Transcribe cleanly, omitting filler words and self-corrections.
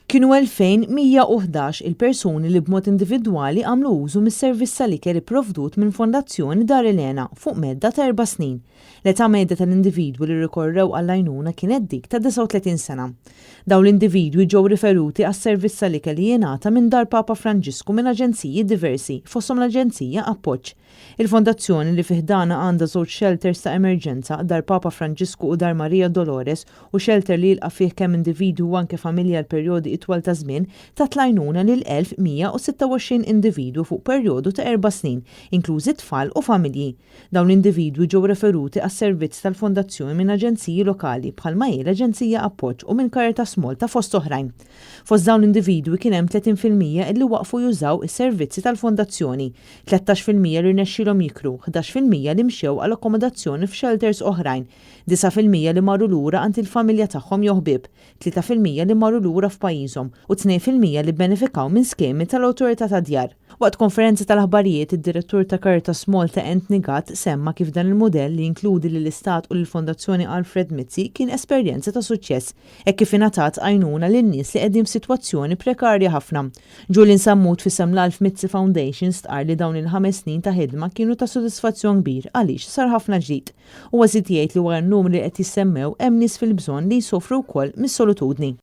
Kienu 2,111 il-persuni li b'mod individwali għamlu użu mis-servizz tal-ikel ipprovdut minn Fondazzjoni Dar Elena fuq medda ta' 4 snin. L-età medja tal-individwi li rikorrew għall-għajnuna kienet dik ta' 39 sena. Dawn l-individwi ġew riferuti għas-servizz tal-ikel li jingħata minn Dar Papa Franġisku minn aġenziji diversi, fosthom l-Aġenzija Appoġġ. Il-fondazzjoni, li fi ħdanha għandha żewġ shelters ta' emerġenza, Dar Papa Franġisku u Dar Maria Dolores, u shelter li jilqa' fih kemm individwi u anke familja għal perjodi itwal ta' żmien, tat l-għajnuna lil 1126 individwu fuq perjodu ta' 4 snin, inklużi tfal u familji. Dawn l-individwi ġew referuti għas-servizz tal-fondazzjoni minn aġenziji lokali bħalma hi l-Aġenzija Appoġġ u minn Caritas Malta, fost oħrajn. Fost dawn l-individwi kien hemm 30% illi waqfu jużaw is-servizzi tal-fondazzjoni, 13% li rnexxilhom jikru, 11% li mxew għal akkomodazzjoni f'shelters oħrajn, 9% li marru lura għand il-familja tagħhom jew ħbieb, 3% li marru lura f'pajjiżhom u 2% li benefikaw minn skemi tal-Awtorità tad-Djar. Waqt konferenza tal-aħbarijiet, id-direttur ta' Caritas Malta Anthony Gatt semma kif dan il-modell li jinkludi lill-Istat u lill-Fondazzjoni Alfred Mizzi kien esperjenza ta' suċċess hekk kif ingħatat għajnuna lin-nies li qegħdin f'sitwazzjoni prekarja ħafna. Julian Sammut f'isem l-Alf Mizzi Foundation stqar li dawn il-5 snin ta' ħidma kienu ta' sodisfazzjon kbir għaliex sar ħafna ġdid. Huwa żied jgħid li wara n-numri li qed jissemmew hemm nies fil-bżonn li jsofru wkoll mis-solitudni.